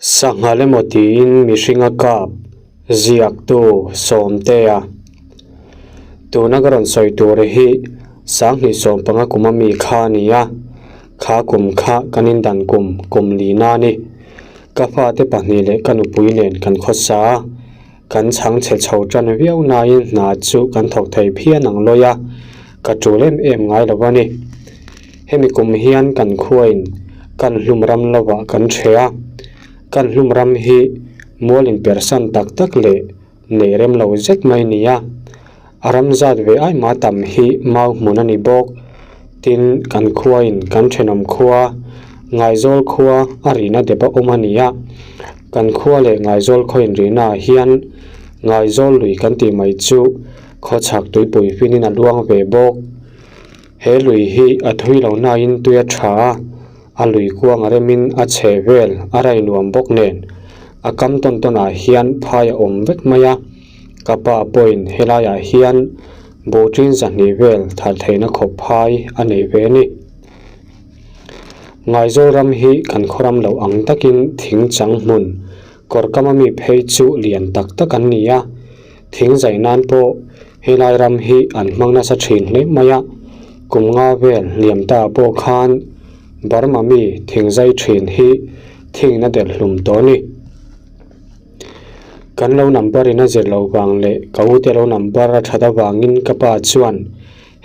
Sanghal emaw tiin mihringa kap ziaktu Sawmtea. Tuna ka rawn sawi tur hi Sanghnih 15 kum ami kha a ni a, kha kum kha kan indan kum kum lina a ni. Ka fate pahnih leh ka nupui nen kan khawsa a, kan chhang chhe chho tan viau nain hna chu kan thawk thei phian ang lawi a, ka tul em em ngai lo a ni. Hemi kum hian kan khuain kan hlum ram lovah kan ṭhe a, kan hlum ram hi mual inpersan tak tak leh nei rem lo zet mai a ni a, a ram zat ve ai mah tam hi mau hmun a ni bawk. Tin, kan khuain kan ṭhenawm khua, Ngaizawl khua a rihna dep a awm a ni a, kan khua leh Ngaizawl khaw inrihnaah hian Ngaizawl lui kan tih mai chu khawchhak tuipui finin a luang ve bawk. He lui hi a thui lo nain tui a tha a, a lui kuang a remin a chhe vel a rai nuam bawk nen a kam tawn tawn ah hian phai a awm vek mai a, ka pa pawhin helaiah hian buhṭin zahnih vel thar theihna khawp phai a nei ve a ni. Ngaizawl ram hi kan khawram loh ang takin thing chang hmun kawr kama mi phei chu lian tak tak an ni a, Thing zai nan pawh helai ram hi an hmang nasa thin hle mai a, kum nga vel hliam ta pawh khan Burma mi thing zai thin hi thingna delh hlum tawh a ni. Kan lo number in a zir loh vang leh ka ute lo number a that avangin ka pa chuan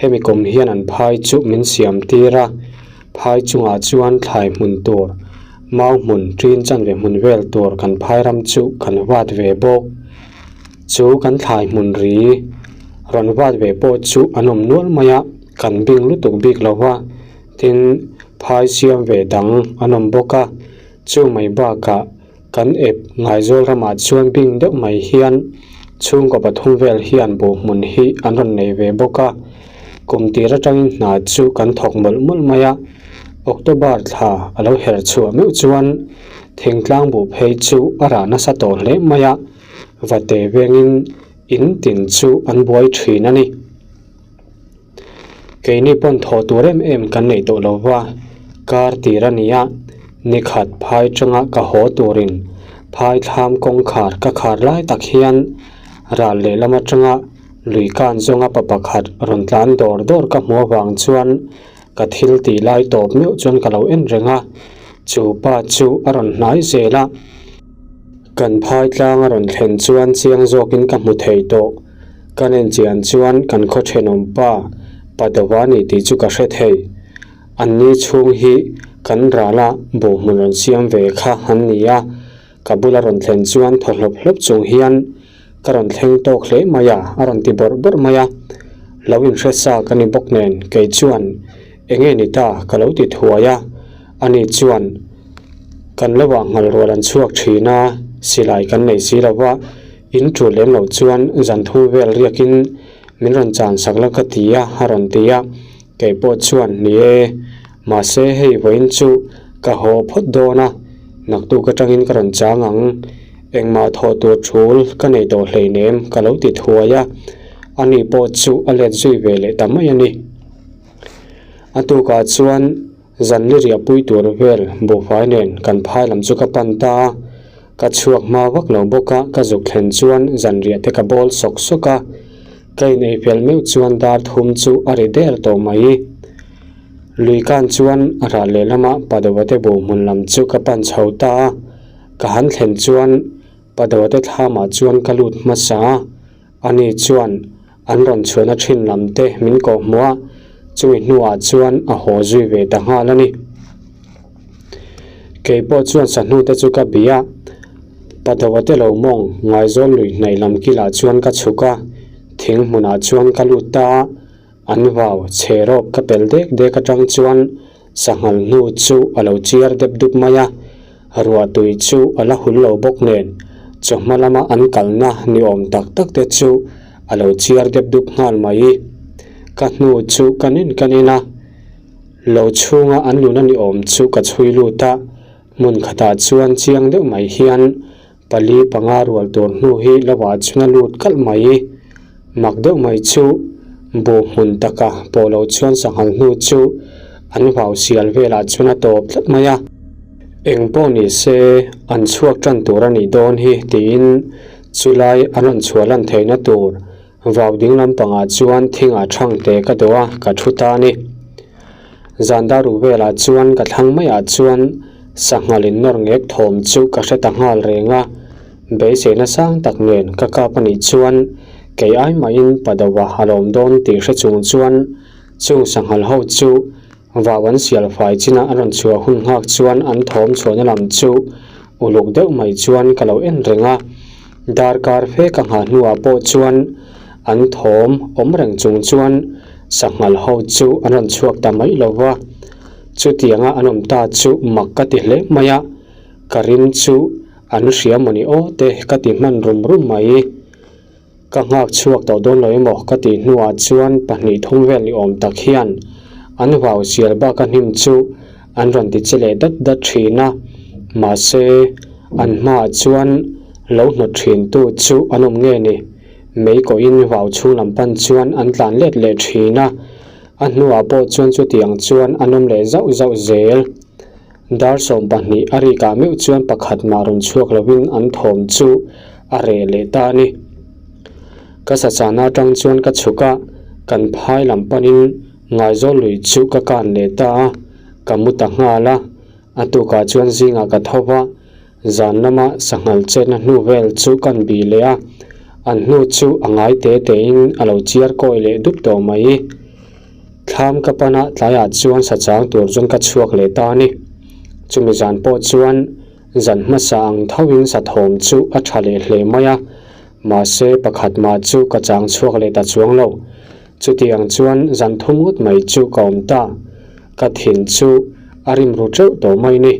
hemi kum hian an phai chu min siam tir a, phai chungah chuan thlai hmun tur, mau hmun ṭin chanve hmun vel tur kan phai ram chu kan vat ve bawk. Chu kan thlai hmun ri rawn vat ve pawh chu an awm nual mai a, kan bing lutuk bik lo va, tin phai siam ve dang an awm bawk a, chu mai bakah kan ep Ngaizawl ramah chuan bing deuh mai hian chhungkaw pathum vel hian buh hmun hi an rawn nei ve bawk a, kum tir atangin hna chu kan thawk mawlh mawlh mai a, October thla a lo her chhuah meuh chuan thingtlang buh phei chu a rah nasa tawh hle mai a. Vate vengin in tin chu an buai thin a ni. Keini pawn thawh tur em em kan nei tawh lo va, kar tir a ni a, nikhat phai tanga ka haw turin phai thlam kawngkhar ka khar lai tak hian ral lehlam atanga lui kan zawnga pa pakhat rawn tlan dawr dawr ka hmu avang chuan ka thil tih lai tawp meuh chuan ka lo en reng a, chu pa chu a rawn hnai zel a. Kan phai tlang a rawn thlen chuan chiang zawkin ka hmu thei tawh. Ka nen chian chuan kan khaw thenawm pa Padova ni tih chu ka hre thei. An ni chhung hi kan rala buh hmun rawn siam ve kha an ni a, ka bula rawn thlen chuan thaw hlawp hlawp chung hian ka rawn thleng tawk hle mai a, a rawn ti bawrh bawrh mai a. Lo inhre sa ka ni bawk nen kei chuan enge ni ta ka lo ti thuai a, ani chuan Kan lo ah nghal rual an chhuak thin a, silai kan nei si lo va, in tul lem loh chuan zan thum vel riakin min rawn chan sak la ka ti a, a rawn ti a, kei pawh chuan ni e, mahse hei vawiin chu ka haw phawt dawn a, naktuk atangin ka rawn chang ang, engmah thawh tur tul ka nei tawh hleinem ka lo ti thuai a, ani pawh chu a let zui ve leh ta mai a ni. A tukah chuan. Zan ni riah pui tur vel buhfai nen kan phai lam chu ka pan ta a, ka chhuak hma vak lo bawk a, ka zuk thlen chuan zan riah te ka bawl sawk sawk a, ka in ei fel meuh chuan dar thum chu a ri der tawh mai. Lui kan chuan a ral lehlamah Padawate buh hmun lam chu ka pan chho ta a, ka han thlen chuan Padawate thlamah chuan ka lut hmasa a, ani chuan An rawn chhuahna thin lam te min kawh hmuh a, chumi hnuah chuan a haw zui ve ta nghal a ni. Kei pawh chuan sahnu te chu ka bih a, Padova te lo mawng Ngaizawl lui hnaih lam kilah chuan ka chhuk a, thing hmunah chuan ka lut ta a, an vau chhe rawp ka pel dek dek atang chuan Sanghal hnu chu a lo chiar dep dup mai a, ruah tui chu a la hul lo bawk nen, chawhma lama an kalna ni awm tak tak te chu a lo chiar dep dup nghal mai. Ka hnu chu ka nin ka nin a, lo chhunga an luna ni awm chu ka chhui lut a, hmun khatah chuan chiang deuh mai hian Pali panga rual tur hnu hi lovah chuan a lut kalh mai. Mak deuh mai chu buh hmun taka pawh lo chuan sanghal hnu chu an vau sial velah chuan a tawp tlat mai a. Eng pawh ni se, an chhuak tan tur a nih dawn hi tiin chulai an rawn chhuah lan theihna tur vau ding lampangah chuan thingah thangte ka dawh a, ka thu ta a ni. Zan dar uk velah chuan ka thlang maiah chuan sanghal in nawr ngek thawm chu ka hre ta nghal reng a, beiseina sang tak nen ka kap a nih chuan kei ai mahin Padoa a lawm dawn tih hre chung chuan chung sanghal ho chu Vau an sial fai chinah an rawn chhuah hun nghak chuan an thawm chhuahna lam chu uluk deuh mai chuan ka lo en reng a. Darkar fe ka nghah hnuah pawh chuan an thawm awm reng chung chuan sanghal ho chu an rawn chhuak ta mai lo va. Chutianga an awm ta chu mak ka ti hle mai a, ka rim chu an hria mawni aw te ka ti hman rum rum mai. Ka nghak chhuak tawh dawn lo emaw ka tih hnuah chuan pahnih thum vel ni awm tak hian an vau sial bak a hnim chu an rawn ti che leh dat dat thin a, mahse an hmaah chuan lo hnawt thin tu chu an awm nge ni? Mei kawhin vau chhung lam pan chuan an tlan let leh thin a, a hnuah pawh chuan chutiang chuan an awm leh zauh zauh zel. Dar 20 a rikah meuh chuan pakhat mah rawn chhuak lovin an thawm chu a reh leh ta a ni. Ka sachana atang chuan ka chhuk a, kan phai lam panin Ngaizawl lui chu ka kan leh ta a, ka mu ta nghal a. A tukah chuan zingah ka tho va, zan lama sanghal chetna hnu vel chu kan bih leh a, an hnu chu a ngai te tein a lo chiar kawi leh dup tawh mai. Thlam ka pana tlaiah chuan sa chang tur chuan ka chhuak leh ta a ni. Chumi zan pawh chuan zan hmasa ang thoin sa thawm chu a tha leh hle mai a, mahse pakhat mah chu ka chang chhuak leh ta chuang lo. Chutiang chuan zan thum ngawt mai chu ka awm ta, ka thin chu a rim ru teuh tawh mai ni.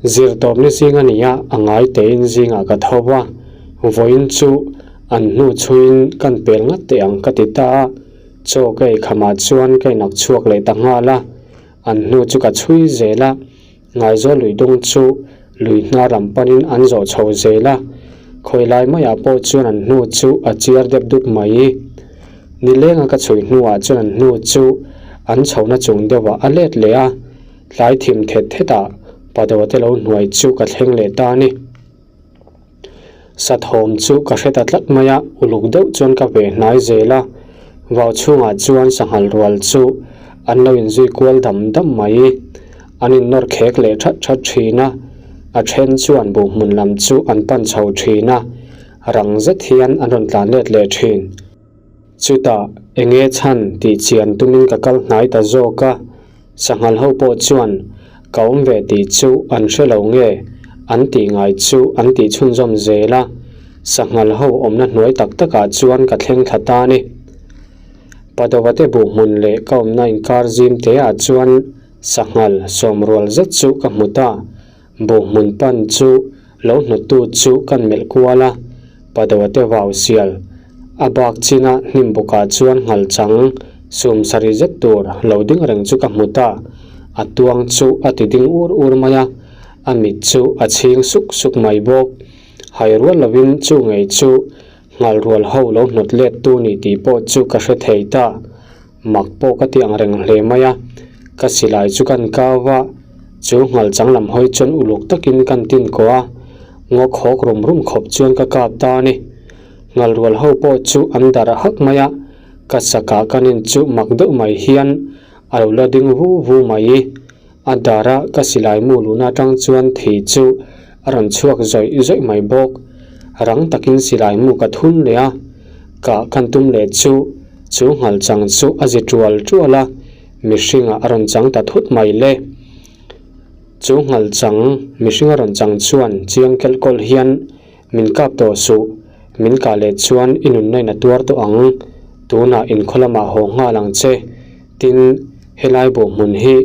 Zirtawpni zing a ni a, a ngai tein zingah ka tho va, vawiin chu an hnu chhuiin kan pel ngat teh ang ka ti ta a, chaw ka ei khamah chuan ka inak chhuak leh ta nghal a, an hnu chu ka chhui zel a, Ngaizawl lui dung chu lui hnar lam panin an zawh chho zel a, khawi lai maiah pawh chuan an hnu chu a chiar dep dup mai. Nilenga ka chhui hnuah chuan an hnu chu an chhohna chung deuhah a let leh a, Tlai thim thet thet ah Padoa te lo hnuai chu ka thleng leh ta a ni. Sathawm chu ka hre ta tlat mai a, uluk deuh chuan ka ve hnai zel a, vau chhungah chuan sanghal rual chu an lo inzui kual dam dam mai. An innawr khek leh that that thin a, a then chuan buh hmun lam chu an pan chho thin a, rang zet hian an rawn tlan let leh thin. Chutah enge chhan tih chian tumin ka kal hnai ta zawk a. Sanghal ho pawh chuan ka awm ve tih chu an hre lo nge an tih ngai chu an tih chhunzawm zel a, sanghal ho awmna hnuai tak takah chuan ka thleng thla ta a ni. Padova te buh hmun leh ka awmna inkar zim te ah chuan sanghal sawmrual zet chu ka hmu ta. Buh hmun pan chu lo hnawttu chu kan melh kual a, Padoa te vau sial a bak china hnim bukah chuan nghal chang sum sarih zet tur lo ding reng chu ka hmu ta, a tuang chu a ti ding ur ur mai a, a mit chu a chhing suk suk mai bawk. Hai rual lovin chu ngei chu nghal rual ho lo hnawt let tu ni tih pawh chu ka hre thei ta. Mak pawh ka ti ang reng hle mai a, ka silai chu kan kau va, chu nghal chang lam hawi chuan uluk takin kan tin kawh a, ngaw khawk rum rum khawp chuan ka kap ta a ni. Nghal rual ho pawh chu an darh hak mai a, ka sakah kan in chu mak deuh mai hian a lo la ding vu vu mai. A dar a ka silai mu luhna atang chuan thei chu a rawn chhuak zawih zawih mai bawk. Rang takin silai mu ka thun leh a, kah kan tum leh chu chu nghal chang chu a zi tual tual a, mihringah a rawn chang ta thut mai le. Chu nghal chang mihring a rawn chang chuan chiang kelh kawlh hian Min kap tawh suh, min kah leh chuan i nunna in a tuar tawh ang, tunah inkhaw lamah haw nghal ang che, tin, helai buh hmun hi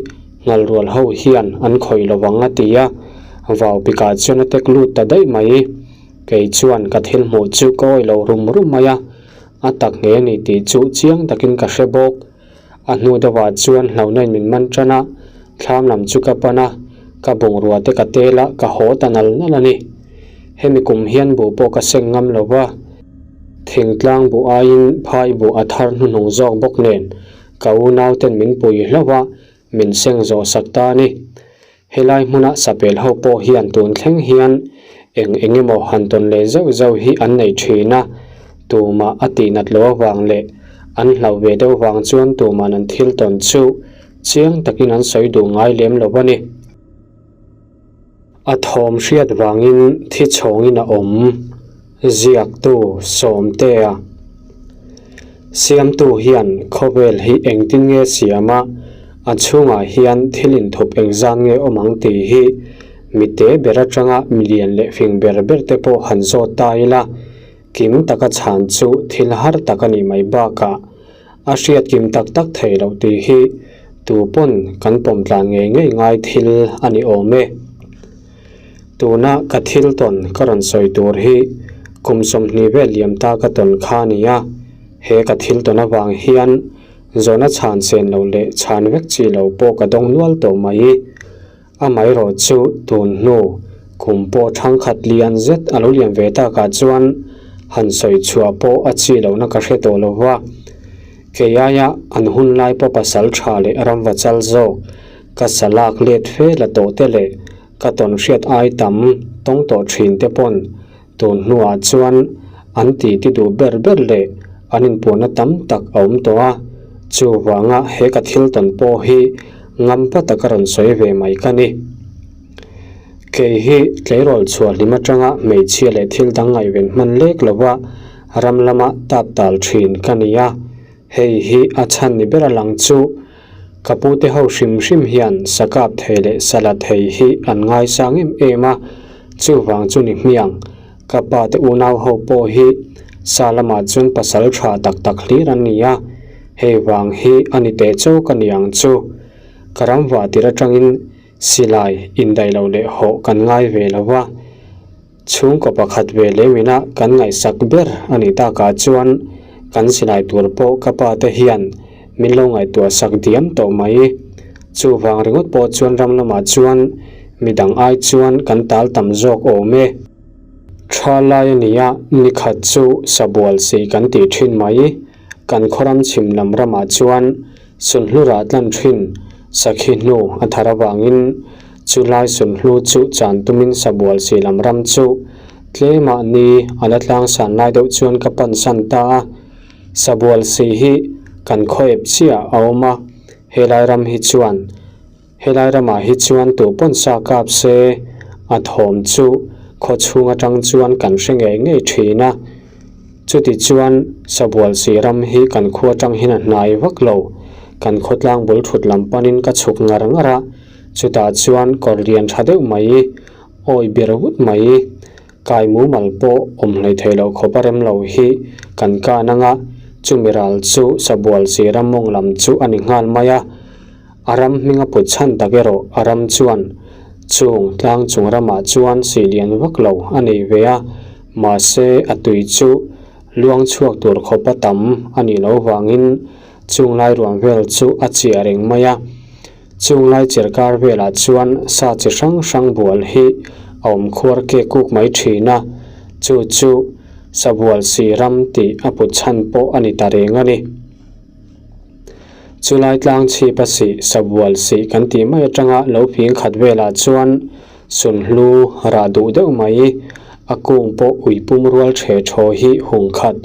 nghal rual ho hian an khawih lo vang a ti a, vau pikah chuan a tek lut ta daih mai. Kei chuan ka thil hmuh chu ka awih lo rum rum mai a, a tak nge a ni tih chu chiang takin ka hre bawk. A hnu deuhah chuan hlauhna in min man tan a, thlam lam chu ka pan a, ka bungrua te ka tel a, ka haw ta nal nal a ni. Hemi kum hian buh pawh ka seng ngam lo va, thingtlang buh aiin phai buh a thar hnuhnung zawk bawk nen ka unau ten min pui hlauh a, min seng zawh sak ta a ni. Helai hmuna sapel ho pawh hian tun thleng hian eng eng emaw han tawn leh zauh zauh hi an nei thin a, tumah a tihnat loh avang leh an hlauh ve deuh vang chuan tuman an thil tawn chu chiang takin an sawi duh ngai lem lo a ni. A thawm hriat vangin thi chhawngin a awm, ziaktu Sawmtea. Siamtu hian khawvel hi engtin nge siam a, a chhungah hian thil inthup engzan nge awm ang tih hi mi te ber atanga mi lian leh fing ber ber te pawh han zawt ta ila, kim taka chhan chu thil har tak a nih mai bakah A hriat kim tak tak thei loh tih hi tu pawn kan pawm tlan ngei ngei ngai thil a ni awm e. Tuna ka thil tawn ka rawn sawi tur hi kum 20 vel liam ta ka tawn kha a ni a, he ka thil tawn avang hian zawhna chhan sen lo leh chhan vek chi lo pawh ka dawng nual tawh mai. Amaherawh chu tun hnu kum pawh thangkhat lian zet a lo lian ve takah chuan han sawi chhuah pawh a chi lohna ka hre tawh lo va. Kei aia an hun lai pawh pasal tha leh ramva chal zawk ka sa lak let fe la tawh te leh ka tawn hriat ai tam tawng tawh thin te pawn Tun hnuah chuan an titi duh ber ber leh an inpuahna tam tak a awm tawh a, chuvanga he ka thil tawn pawh hi ngampa taka rawn sawi ve mai ka ni. Kei hi tleirawl chhuah hlim atanga hmeichhia leh thil dang ngaihven hman lek lova ram lama tap tal thin ka ni a, Hei hi a chhan ni ber a lang chu ka pute ho hrim hrim hian sa kap thei leh sa la thei hi an ngaisang em em a, chuvang chu ni hmiang ka pa te unau ho pawh hi sa lamah chuan pasal tha tak tak hlir an ni a, hei vang hi a ni teh chawk a ni ang chu. Ka ram vah tir atangin silai indaih loh leh hawh kan ngai ve lo va. Chhungkaw pakhat ve lemina kan ngaihsak ber a nih takah chuan kan silai tur pawh ka pa te hian min lo ngaihtuah sak diam tawh mai. Chuvang ringawt pawh chuan ram lamah chuan midang ai chuan kan tal tam zawk awm e. Tha lai a nia, nikhat chu sabual sih kan tih thin mai. Kan khawram chhim lam ramah chuan Sunhlu rah tlan thin sakhi hnu a thar avangin chulai sunhlu chu chan tumin sabual si lam ram chu tlemah ni a la tlang san lai deuh chuan ka pan san ta a. Sabual si hi kan khaw ep chiah a awm a, helai ram hi chuan Helai ramah hi chuan tu pawn sa kap se, a thawm chu khaw chhung atang chuan kan hre ngei ngei thin a. Chuti chuan Sabualsi ram hi kan khua atang hian a hnai vak lo. Kan khawtlang bul thut lam panin ka chhuk ngar ngar a, chutah chuan kawr lian tha deuh mai, awi bir vut mai, kai mumal pawh awm hlei thei loh khawp a rem lo hi kan kan anga, chumi ral chu Sabualsi ram mawng lam chu a ni nghal mai a. A ram hming a put chhan tak erawh a ram chuan chung tlang chung ramah chuan sih lian vak lo a nei ve a, mahse a tui chu luang chhuak tur khawp a tam a nih loh vangin chung lai ruang vel chu a chiah reng mai a. Chung lai chirkar velah chuan sa chi hrang hrang bual hi a awm khuar ke kuk mai thin a, chu chu sabual sih ram tih a put chhan pawh a ni ta reng a ni. Chulai tlang chhip a sih, sabual sih kan tih mai atanga lo phing khat velah chuan sunhlu rah duh deuh mai, a kung pawh ui pum rual the thaw hi hung khat,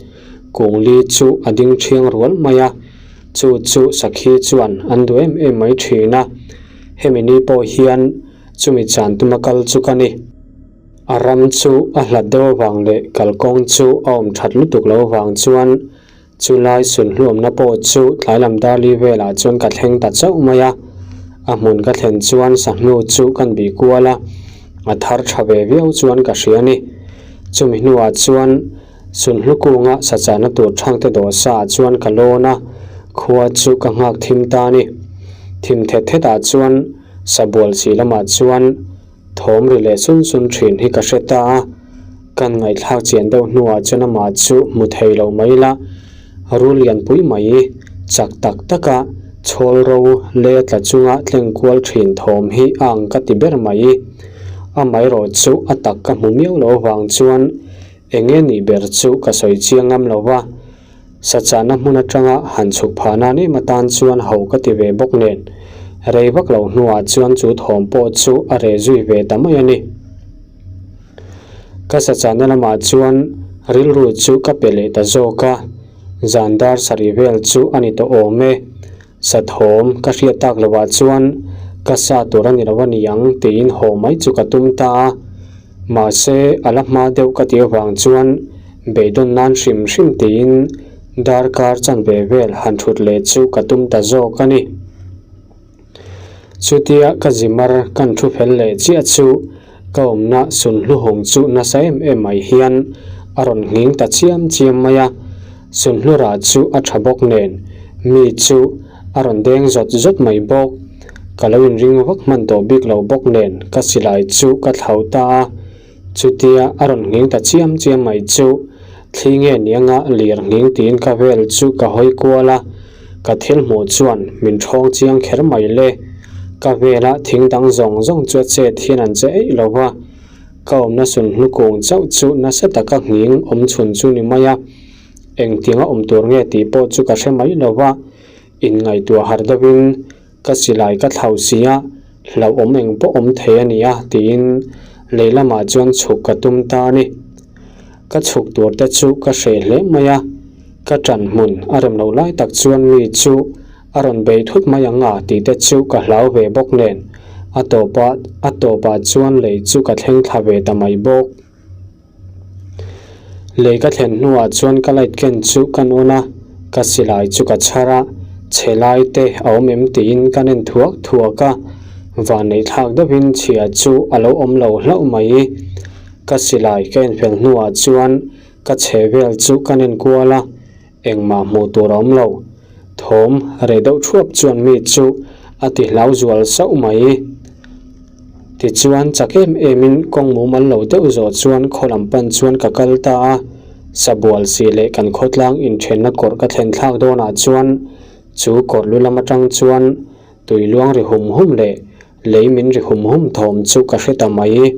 kung li chu a ding thiang rual mai a, chu chu sakhi chuan an duh em em mai thin a, hemi ni pawh hian chumi chan tuma kal chu ka ni. A ram chu a hlat deuh avang leh kalkawng chu a awm that lutuk lo avang chuan Chulai sunhluamna pawh chu tlailam darli velah chuan ka thleng ta chauh mai a, a hmun ka thlen chuan sahnu chu kan bih kual a, a thar tha ve viau chuan ka hria a ni. Chumi hnuah chuan sunhlu kunga sachahna tur thangte dawhsa ah chuan ka lawn a, khua chu ka nghak thim ta a ni. Thim thet thet ah chuan sabual si lamah chuan Thawm ri leh sun sun thin hi ka hre ta a, kan ngaihthlak chian deuh hnuah chuan amah chu hmu thei lo mai la, rul lianpui mai chak tak taka chhawl ro lei a tla chunga tleng kual thin thawm hi a ang ka ti ber mai. Amaherawh chu a tak ka hmu miau lo avang chuan eng nge nih ber chu ka sawi chiang ngam lo va. Sachahna hmun atanga han chhuk phah nan em atan chuan ho ka ti ve bawk nen. Rei vak lo hnuah chuan chu thawm pawh chu a reh zui ve ta mai a ni. Ka sachahna lamah chuan rilru chu ka pe leh ta zawk a, zan dar sarih vel chu a ni tawh awm e. Sa thawm ka hriat tak lovah chuan ka sa tur a ni lo a ni ang tiin haw mai chu ka tum ta a. Mahse a la hma deuh ka tih avang chuan beidawn nan hrim hrim tiin darkar chanve vel han thut leh chu ka tum ta zawk a ni. Chutia ka zimar kan thu fel leh chiah chu ka awmna sunhluhawng chu nasa em em mai hian a rawn nghing ta chiam chiam mai a, sunhlu rah chu a tha bawk nen mi chu a rawn deng zawt zawt mai bawk. Ka lo inring vak hman tawh bik lo bawk nen ka silai chu ka thlauh ta a. Chutia a rawn nghing ta chiam chiam mai chu thli nge nianga lir nghing tiin ka vel chu ka hawi kual a, ka thil hmuh chuan min ṭhawng chiang kher mai le. Ka vela thing dang zawng zawng chu a chet hian an che eih lo va, ka awmna sunhlu kung chauh chu nasa taka nghing awm chhun chu ni mai a, engtianga awm tur nge tih pawh chu ka hre mai lo va, inngaihtuah harh deuhin Ka silai ka thlauh si a, hlauhawm eng pawh awm thei a ni a tiin lei lamah chuan chhuk ka tum ta a ni. Ka chhuk tur te chu ka hreh hle mai a, ka ṭan hmun a rem loh lai tak chuan mi chu a rawn bei thut mai ang a tih te chu ka hlau ve bawk nen a tawpah a tawpah chuan lei chu ka thleng thla ve ta mai bawk. Lei ka thlen hnuah chuan ka light ken chu ka nawn a, ka silai chu ka chhar a, chhe lai te a awm em tiin ka nen thuak thuak a, vanneih thlak deuhin chhia chu a lo awm lo hlauh mai. Ka silai ka enfel hnuah chuan ka chhe vel chu ka nen kual a, Engmah hmuh tur a awm lo. Thawm reh deuh thuap chuan mi chu a ti hlau zual sauh mai. Tichuan chak em emin kawng mumal lo deuh zawh chuan khaw lam pan chuan ka kal ta a. Sabual si leh kan khawtlang inthenna kawrh ka thlen thlak dawnah chuan chu kawrh lu lam atang chuan tui luang ri hum hum leh Lei min ri hum hum thawm chu ka hre ta mai.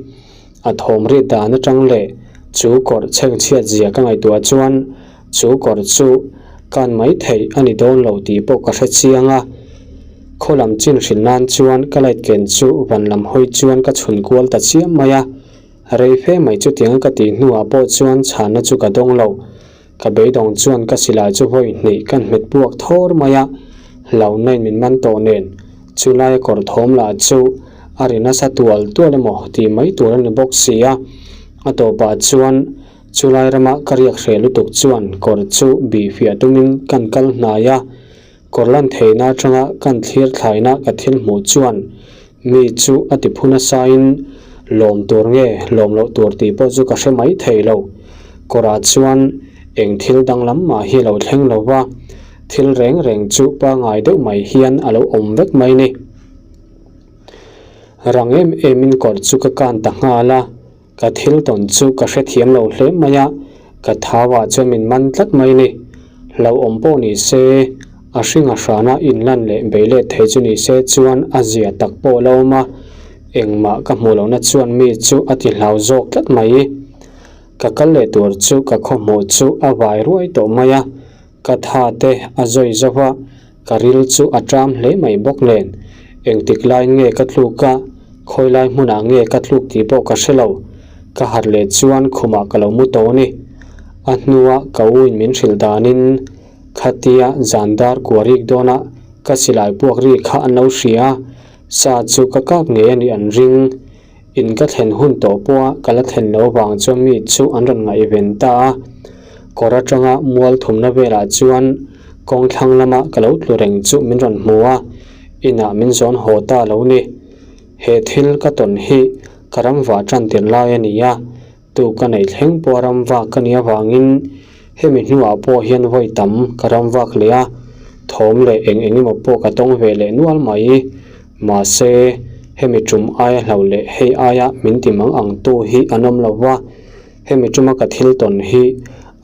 A thawm rit dan atang leh chu kawrh chhengchhiat zia ka ngaihtuah chuan chu kawrh chu kan mai theih a ni dawn lo tih pawh ka hre chiang a. Khaw lam chin hrilh nan chuan ka light ken chu van lam hawi chuan ka chhun kual ta chiam mai a. Rei fe mai chutianga ka tih hnuah pawh chuan chhanna chu ka dawng lo. Ka beidawng chuan ka silai chu vawi hnih ka hmet puak thawr mai a, hlauhna in min man tawh nen chulai a kawr thawm lah chu a ri nasa tual tual emaw tih mai tur a ni bawk si a. A tawpah chuan chulai rama ka riak hreh lutuk chuan kawr chu bih fiah tumin kan kal hnai a, Kawr lan theihna atanga kan thlir thlaina ka thil hmuh chuan mi chu a ti phu nasain lawm tur nge lawm loh tur tih pawh chu ka hre mai thei lo. Kawrah chuan eng thil danglam mah hi a lo thleng lo va, thil reng reng chu pangai deuh mai hian a lo awm vek mai ni. Rang em emin kawr chu ka kan ta nghal a. Ka thil tawn chu ka hrethiam lo hle mai a, ka thauah chuan min man tlat mai ni. Hlauhawm pawh ni se, a hringa hrana inlan leh bei let thei chu ni se chuan a zia tak pawh a lo awm a, engmah ka hmuh lohna chuan mi chu a ti hlau zawk tlat mai. Ka kal leh tur chu ka khawhmuh chu a vai ruai tawh mai a, Ka tha te a zawi zo va, ka ril chu a ṭam hle mai bawk nen. Engtik laiin nge ka tluk a, khawi lai hmunah nge ka tluk tih pawh ka hre lo. Ka harh leh chuan khumah ka lo mu tawh a ni. A hnua ka u in min hrilh danin khatia zan dar kua rik dawna ka silai puak ri kha an lo hria a, sa chu ka kap ngei a nih an ring. In ka thlen hun tawh pawha ka la thlen loh vang chuan mi chu an rawn ngaihven ta a, kawr atanga mual thumna velah chuan kawng thlang lama ka lo tlu reng chu min rawn hmu a, inah min zawn haw ta lo ni. He thil ka tawn hi ka ram vah tan tir lai a ni a, tu ka neih thleng pawha ram vak ka nih avangin hemi hnuah pawh hian vawi tam ka ram vak leh a, thawm leh eng eng emaw pawh ka tawng ve leh nual mai. Mahse, hemi tum aia hlo leh hei aia min ti mang ang tu hi an awm lo va, hemi tuma ka thil tawn hi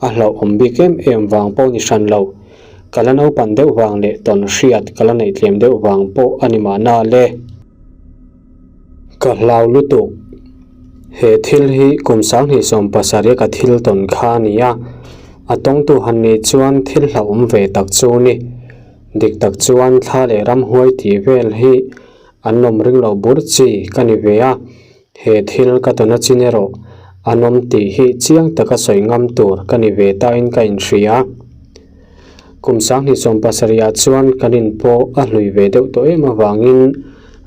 a hlauhawm bik em em vang pawh ni hran lo. Ka la naupan deuh vang leh tawn hriat ka la neih tlem deuh vang pawh a ni mahna le. Ka hlau lutuk. He thil hi kum 2070 ka thil tawn kha a ni a, a tawngtu han nih chuan thil hlauhawm ve tak chu ni. Dik tak chuan thla leh ramhuai tih vel hi an awm ring lo bur chi ka ni ve a, he thil ka tawn a chin erawh an awm tih hi chiang taka sawi ngam tur ka ni ve tain ka inhria. Kum 2017 ah chuan kan in pawh a hlui ve deuh tawh em avangin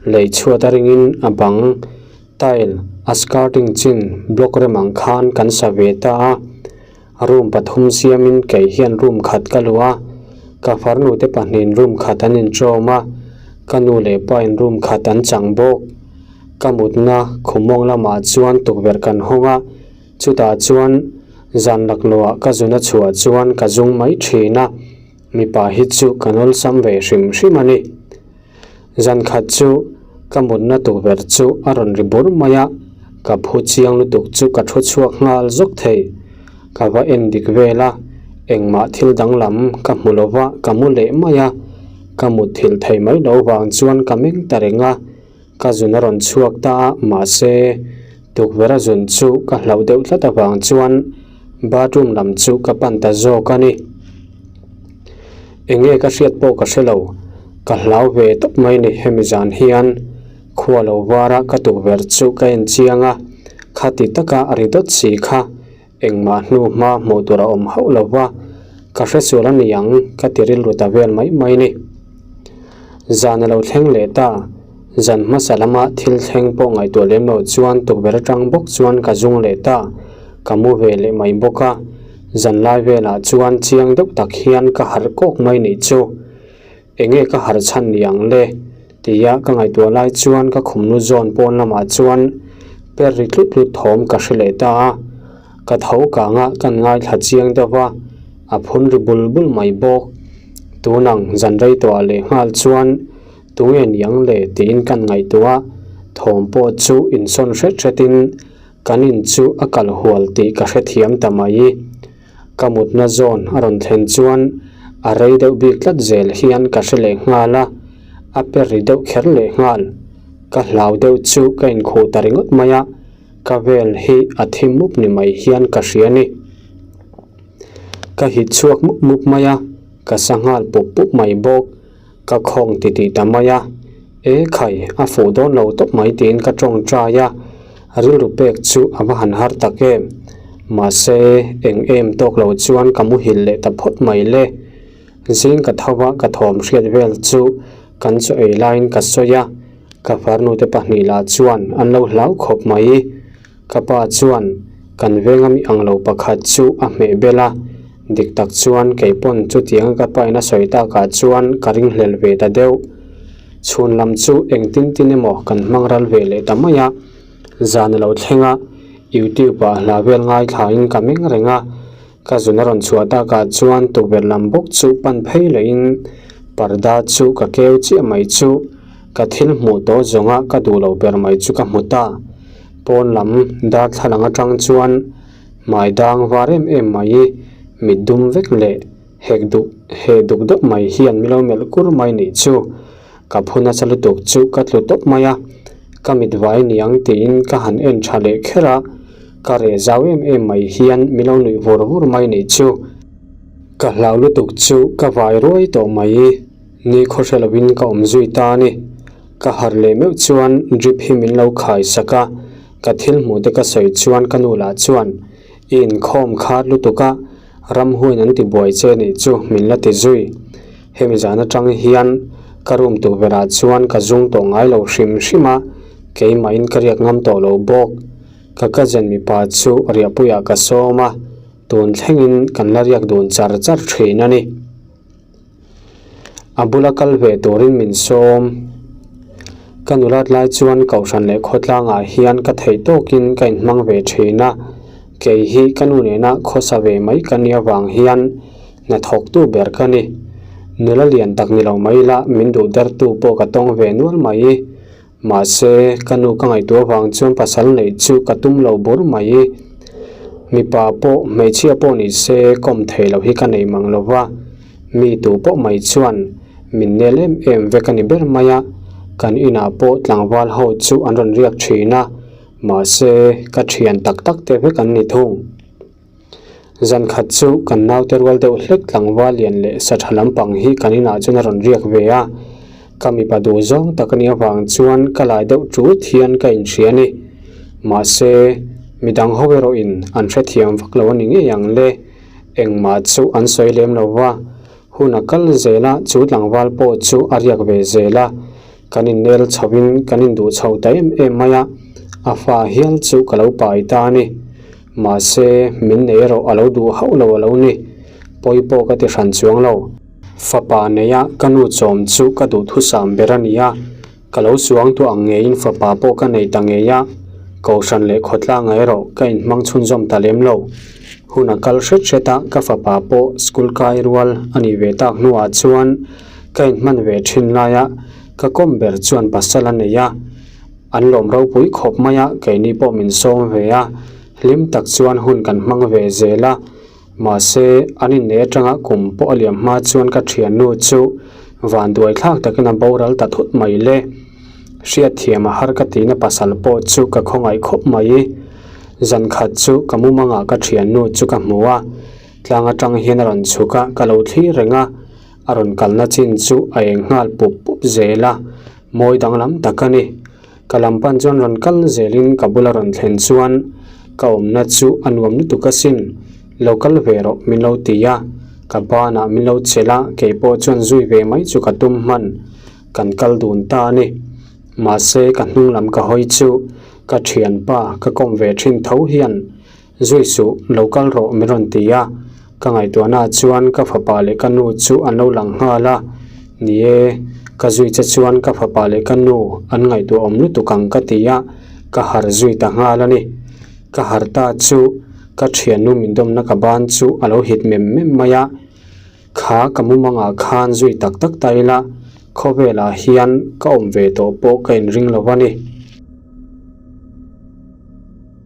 lei chhuat a ringin a bang tile a skirting chin block rem ang khan kan sa ve ta a. Room pathum siamin kei hian room khat ka luh a, ka farnu te pahnihin room khat an inṭawm a, ka nu leh pa in room khat an chang bawk. Ka mutna khumawng lamah chuan tukverh kan hawng a, chutah chuan zan laklawhah ka zun a chhuah chuan ka zung mai ṭhin a, mipa hi chu kan awlsam ve hrim hrim a ni. Zan khat chu ka mutna tukverh chu a rawn ri bur mai a, ka phu chiang lutuk chu ka thu chhuak nghal zawk thei. Ka va en dik vel a, engmah thil danglam ka hmu lo va, ka mu leh mai a. Ka mutthilh thei mai lo vang chuan ka meng ta reng a, ka zun a rawn chhuak ta a, mahse tukverh a zun chu ka hlauh deuh tlat avang chuan bathroom lam chu ka pan ta zawk a ni. Enge ka hriat pawh ka hre lo, ka hlau ve tawp mai ni hemi zan hian khua lo vara ka tukverh chu ka en chiang a, khati taka a ri dawt si kha engmah hnu hma hmuh tur a awm hauh lo va, ka hre sual a ni ang ka ti rilru ta vel mai mai ni. Zan a lo thleng leh ta, zan hmasa lama thil thleng pawh ngaihtuah lem loh chuan tukverh atang bawk chuan ka zung leh ta, ka mu ve leh mai bawk a. Zanlai velah chuan chiang deuh tak hian ka harh kawk mai nih chu. Enge ka harh chhan ni ang le? Tia ka ngaihtuah lai chuan ka khumnu zawn pawn lamah chuan per ri tlut tlut thawm ka hre leh ta a. Ka tho kang a, kan ngaithla chiang deuh va, a phun ri bul bul mai bawk. Tunang zan rei tawhah leh nghal chuan tunge ni ang le tiin kan ngaihtuah a, thawm pawh chu insawn hret hretin Kan in chu a kal hual tih ka hrethiam ta mai. Ka mutna zawn a rawn thlen chuan a rei deuh bik tlat zel hian ka hre leh nghal a, a per ri deuh kher leh nghal. Ka hlau deuh chu ka inkhuh ta ringawt mai a, ka vel hi a thi mup ni mai hian ka hria ni. Ka hit chhuak mup mup mai a, ka sa nghal pup pup mai bawk. Ka khawng ti tih ta mai a, E khai, a fuh dawn lo tawp mai tiin ka tawngtai a, rilru pek chu a va han har tak em. Mahse, eng em tawk lo chuan ka muhil leh ta phawt mai le. Zing ka tho a, ka thawm hriat vel chu kan chaw ei laiin ka sawi a, ka farnute pahnih lah chuan an lo hlau khawp mai. Ka pa chuan kan venga mi ang lo pakhat chu a hmeh bel a, dik tak chuan kei pawn chutianga ka pain a sawi takah chuan ka ringhlel ve ta deuh. Chhun lam chu engtin tin emaw kan hmang ral ve leh ta mai a, zan a lo thleng a, youtube ah hla vel ngaithlain ka meng reng a, ka zun a rawn chhuah takah chuan tukverh lam bawk chu pan phei lehin parda chu ka keu chiah mai chu ka thil hmuh tawh zawnga ka duh loh ber mai chu ka hmu ta. Pawn lam darthlalang atang chuan hmai dang var em em mai mit dum vek leh hek duh heh duk deuh mai hian milo melh kur mai nih chu ka phu nasa lutuk chu ka tlu tawp mai a, ka mit vai niang tiin ka han en tha leh kher a, ka reh zau em em mai hian milo nuih vur vur mai nih chu ka hlau lutuk chu ka vai ruai tawh mai. Ni khaw hre lovin ka awm zui ta a ni. Ka harh leh meuh chuan drip hi min lo khai sak a, ka thil hmuh te ka sawi chuan ka nu lah chuan i inkhawm khat lutuk a, ramhuain an ti buai che nih chu min la ti zui. Hemi zan atang hian ka room tukverh ah chuan ka zung tawh ngai lo hrim hrim a, keimahin ka riak ngam tawh lo bawk. Ka cousin mipa chu riahpuiah ka sawm a, tun thlengin kan la riak dun char char thin a ni. A bula kal ve turin min sawm. Ka nulat lai chuan Kohhran leh khawtlangah hian ka theih tawkin ka inhmang ve thin a, kei hi ka nu nena khawsa ve mai ka nih avang hian hnathawktu ber ka ni. Nula lian tak ni lo mai la min duh dertu pawh ka tawng ve nual mai. Mahse, ka nu ka ngaihtuah avang chuan pasal neih chu ka tum lo bur mai. Mipa pawh, hmeichhia pawh ni se kawm thei lo hi ka nei mang lo va, mi tu pawh mai chuan min nel em em vek a ni ber mai a, kan inah pawh tlangval ho chu an rawn riak thin a, mahse, ka thian tak tak te vek an ni thung. Zan khat chu kan naute rual deuh hlek tlangval lian leh sa tha lampang hi kan inah chuan a rawn riak ve a, ka mipa duh zawng tak a nih avang chuan ka lai deuh tut hian ka inhria a ni. Mahse, midang ho erawhin an hrethiam vak lo a ni ngei ang le, engmah chu an sawi lem lo va, hun a kal zel a, chu tlangval pawh chu a riak ve zel a, kan innel chhoin kan induh chho ta em em mai a, a fa hial chu ka lo pai ta a ni. Mahse, min nei erawh a lo duh hauh lo a lo ni. Pawi pawh ka ti hran chuang lo. Fapa neia ka nu chawm chu ka duhthusam ber a ni a, ka lo suang tuah ang ngeiin fapa pawh ka nei ta ngei a, Kohhran leh khawtlanga erawh ka inhmang chhunzawm ta lem lo. Hun a kal hret hret a, ka fapa pawh school kai rual a nih ve tak hnuah chuan ka inhman ve thin laia ka kawm ber chuan pasal a nei a, An lawm ropui khawp mai a, keini pawh min sawm ve a, hlim tak chuan hun kan hmang ve zel a. Mahse, an inneih atanga kum pawh a liam hma chuan ka thiannu chu vanduai thlak takin a boral ta thut mai le. Hriatthiam a har ka tihna pasal pawh chu ka khawngaih khawp mai. Zan khat chu ka mumangah ka thiannu chu ka hmu a, tlang atang hian a rawn chhuk a, ka lo thlir reng a, a rawn kalna chin chu a eng nghal pup pup zel a. Mawi danglam tak a ni. Ka lam pan chuan rawn kal zelin ka bula rawn thlen chuan ka awmna chu a nuam lutuk asin. Lo kal ve rawh min lo ti a, ka banah min lo chelh a, kei pawh chuan zui ve mai chu ka tum hman. Kan kal dun ta a ni. Mahse ka hnung lam ka hawi chu ka thianpa ka kawm ve thin tho hian Zui suh, lo kal rawh min rawn ti a, ka ngaihtuahnaah chuan ka fapa leh ka nu chu an lo lang nghal a, ni e, ka zui che chuan ka fapa leh ka nu an ngaihtuah awm lutuk ang ka ti a, ka harh zui ta nghal a ni. Ka harh ta chu ka thiannu min dawmna ka ban chu a lo hit mem mem mai a, kha ka mumangah khan zui tak tak ta ila, khawvelah hian ka awm ve tawh pawh ka inring lo a ni.